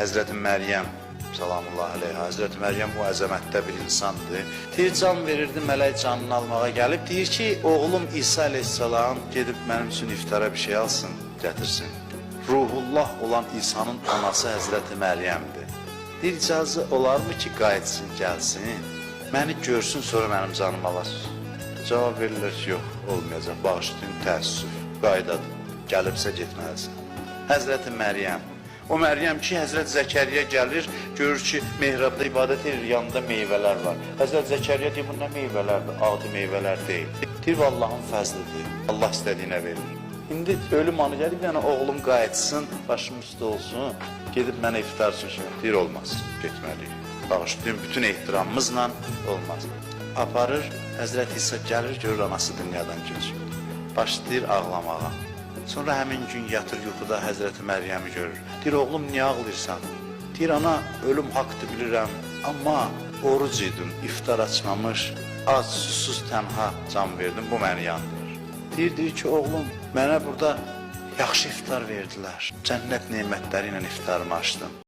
Həzrəti Məryəm salamullah əleyha. Həzrəti Məryəm o əzəmətdə bir insandır. Deyir can verirdi, mələk canını almağa gəlib. Deyir ki, oğlum İsa əleyhissalam gedib mənim üçün iftara bir şey alsın, gətirsin. Ruhullah olan İsa'nın anası Həzrəti Məryəmdir. Deyir icazə olarmı ki, qayıtsın, gəlsin, məni görsün, sonra mənim canımı alar. Cavab verirlər ki, yox, olmayacaq, bağışlayın, təəssüf, qaydadır, gəlibsə getməlisən. Həzrəti Məryəm, o Məryəm ki, Həzrət Zəkəriyyə gəlir, görür ki, mehrabda ibadət edir, yanında meyvələr var. Həzrət Zəkəriyyə deyir, bu nə meyvələrdir? Adi meyvələr deyil. Deyir, bu Allahın fəzlidir, Allah istədiyinə verir. İndi ölüm anı gəlib, yəni oğlum qayıtsın, başım üstə olsun, gedib mənə iftar üçün şey. Deyir, olmaz, getməliyik. Bağışlayın, bütün ehtiramımızla olmaz. Aparır, Həzrət İsa gəlir, görür anası dünyadan köçüb. Başlayır ağlamağa. Sonra həmin gün yatır yuxuda Həzrəti Məryəmi görür. Deyir, oğlum niyə ağlayırsan? Deyir, ana, ölüm haqdır bilirəm, amma oruc idim, iftar açmamış, ac, susuz, tənha can verdim, bu məni yandırır. Deyir ki, oğlum, mənə burada yaxşı iftar verdilər. Cənnət nemətləri ilə iftarımı açdım.